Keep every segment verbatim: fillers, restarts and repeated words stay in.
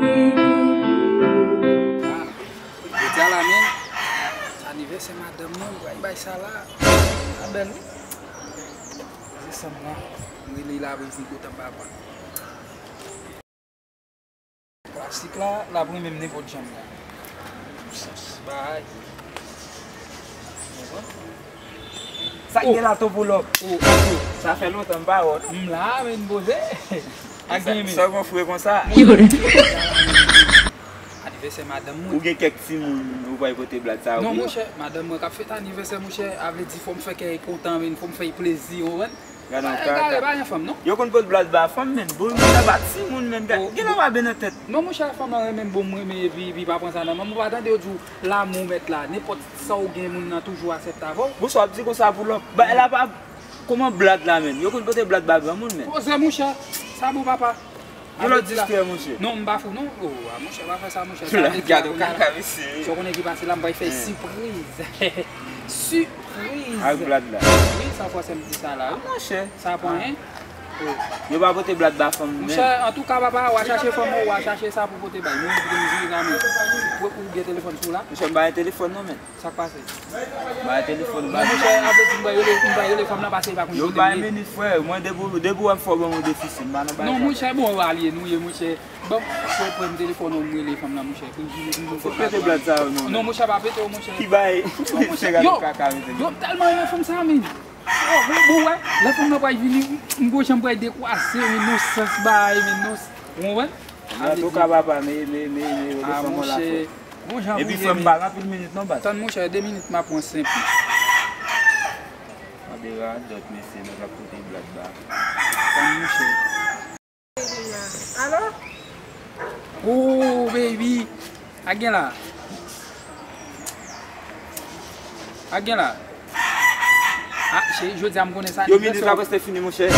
Jodi a la menm, se anivèsè madanm mwen, mwen pral bay sa la. Sa bèl, wi. Se sanm nan. Mwen rele l la pou l vin kote m papa. Klasik la, l ap renmen m nenpòt jan m la. Bay. Sa k gen la, Topo Love? Oh, oh. Sa fè lontan m pa wè w, non? M la, men poze. Ak sa, gen men. Sa w gon fre konsa? Anivèsè madanm mwen. Ou gen kèk timoun ou pral pote blad sa yo pou yo? Non, monchè, madanm mwen k ap fete anivèsè, monchè, a vle di fò m fè kè l kontan, men fò m fè l plezi, ou konprann? Gade yon kaka. Gade, pa gen fanm, non. Yo konn pot blad ba fanm, men. Bon, moun nan pa timoun, men. Gade, gen lè w pa byen nan tèt. Non, monchè, fanm nan renmen m, bon, m renmen, epi, epi pa pran sa nan men m. Ou pa tande yo di w, lanmou mèt la. Nenpòt sa w gen, moun nan toujou aksepte avè w. Bonswa, ap di konsa pou lòt. Bagay la pa, kòman blad la, men? Yo konn pote blad ba granmoun, men. Poze, monchè. Sa bon, papa. Gen lòt distrè, monchè. Non, m pa fou, non. Oh, a, monchè, pa fè sa, monchè. Sa vle di, gade, kaka, mesye. Sa w konnen ki pase la, m pral fè sipriz. Sipriz. Ak blad la. Wi, sa fòse m di sa la, wi. A, monchè. Sa pran, hein? Oh. Yo pa pote blad ba fanm, men. Monchè, antouka, papa, w a chache fanm ou, w a chache sa pou pote bay. Mwen, mwen, mwen, mwen, mwen. Ou, ou gen telefòn sou la? Monchè, m pa gen telefòn, non, men. Sa k pase? Bay telefòn, bay. Non, monchè, a vle di, m bay rele, m bay rele fanm nan pase li pa konn jwenn li. Yo bay minit, frè. Mwen, depi, depi w ap fò ban mwen defisil, m pa nan bay sa. Non, monchè, bon, alye nou ye, monchè. Bon, fò pran telefòn ou m rele fanm nan, monchè. Pou l vini, pou l vini. Fò pete blad sa yo, non. Non, monchè, pa pete yo, monchè. Ki bay? Non, monchè, yo, yo, m tèlman renmen fanm sa, men. Oh, bon, bon, wè. Lè fanm nan pral vini, m gon jan m pral dekwaze, men non sans bay, men non, ou konprann? Antouka, papa, men, men, men, men, rele fanm nan la, frè. Bon jan pou ye, men. Epi frè m pa gen anpil minit non, baz. Tann, monchè, de minit m ap pran senk. Mande radòt, mesye, nèg ap pote blad ba. Tann, monchè. Alo? Oh, baby. A gen la. A gen la. Ah, cheri, jodi a m konnen sa anivèsè. Yo, minit la prèske fini, monchè.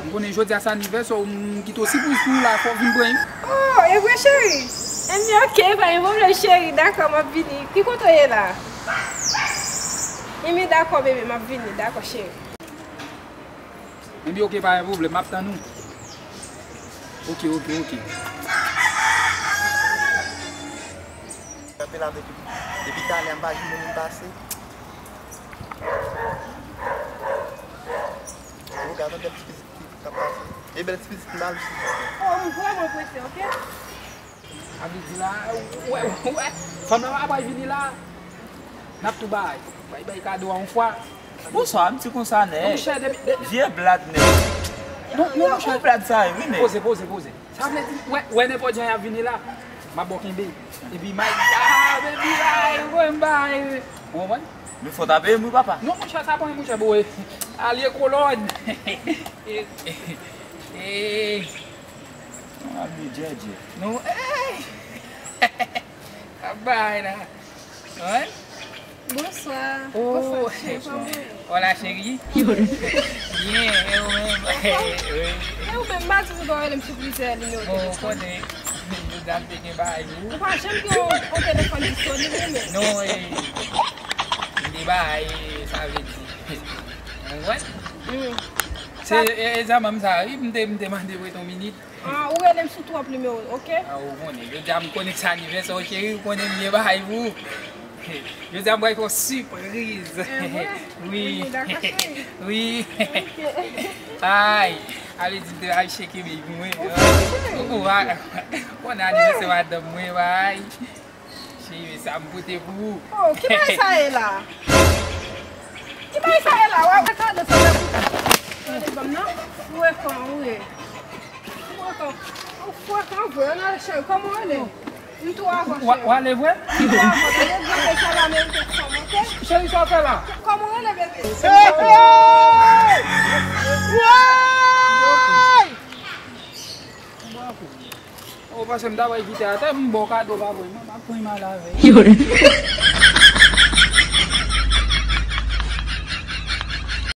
M konnen jodi a se anivèsè w, m kite w sipriz pou ou la, fò w vin pran. Oh, e vre, cheri? Ebyen, oke, pa gen pwoblèm, cheri. Dakò, m ap vini. Ki kote w ye la? Ebyen, dakò, bebe, m ap vini. Dakò, cheri. Ebyen, oke, pa gen pwoblèm, m ap tann ou. Oke, oke, oke. Kanpe la depi, depi talè a m pa jwenn moun pase. Ou gade yon bèl ti pitit ki, k ap pase. E bèl ti pitit mal. Oh, m vrèman prese, oke? A vle di la, wè, wè, fanm nan pa pral vini la. N ap tou bay. Bay, bay kado a yon fwa. Bonswa, m di konsa, nèg. Non, monchè, depi, depi. Vye blad, nèg. Non, non, monchè. Blad sa, wi, nèg. Poze, poze, poze. Sa vle di, wè, wè, nenpòt jan y ap vini la, m ap ba w kenbe. Epi, may, ah, baby, ay, mwen, bay. Ou konprann? Men fò w ta peye m, wi, papa. Non, monchè, sa pa yon monchè, bo, e. Alye kolòn. E, e, e. Non, alye djèdjè. Non, ey. Ap bay la. Wi. Bonswa. Oh, bonswa, cheri, kòman w ye? Hola, chérie. Byen, e ou menm? Wi. E ou menm, m pa di ou ta rele m sou plizyè nimewo telefòn. Bon, ou konnen, jodi a m te gen bagay pou ou. Ou pa janm gen yon, yon telefòn disponib, ou menm? Non, e, m te bay, sa vle di. Ou konprann? Mm. Se, e, e, zanmi m sa, wi, m te, m te mande w yon minit. Ah, ou rele m sou twòp nimewo, oke? Ah, ou konnen. Jodi a m konnen se anivèsè w, cheri, ou konnen m gen bagay pou ou. Jodi a m pral fè w sipriz. E vre? Wi. Wi, dakò, cheri. Wi. Oke. Ay, ale di m te al cheke baby mwen. Ou fè, cheri? Ou, ou, a, konnen anivèsè madanm mwen, bay. Cheri, sa m pote pou ou. Oh, ki bagay sa ye la? Ki bagay sa ye la? Wè, wè, kado sa w fè pou ou? Gade banm nan. Ou frekan, ou ye. Ou frekan. Ou frekan vre, non, cheri. Kòman w rele? M tou avan, cheri. W ale vre? M tou avan. Gade granpè sa la merite fanm, oke? Cheri, sa w fè la? Kòman w rele, bebe? Hey, hey! Woy! Ou panse m ta pral kite atè, m ba w kado pa vre, m ap pran mal avè l.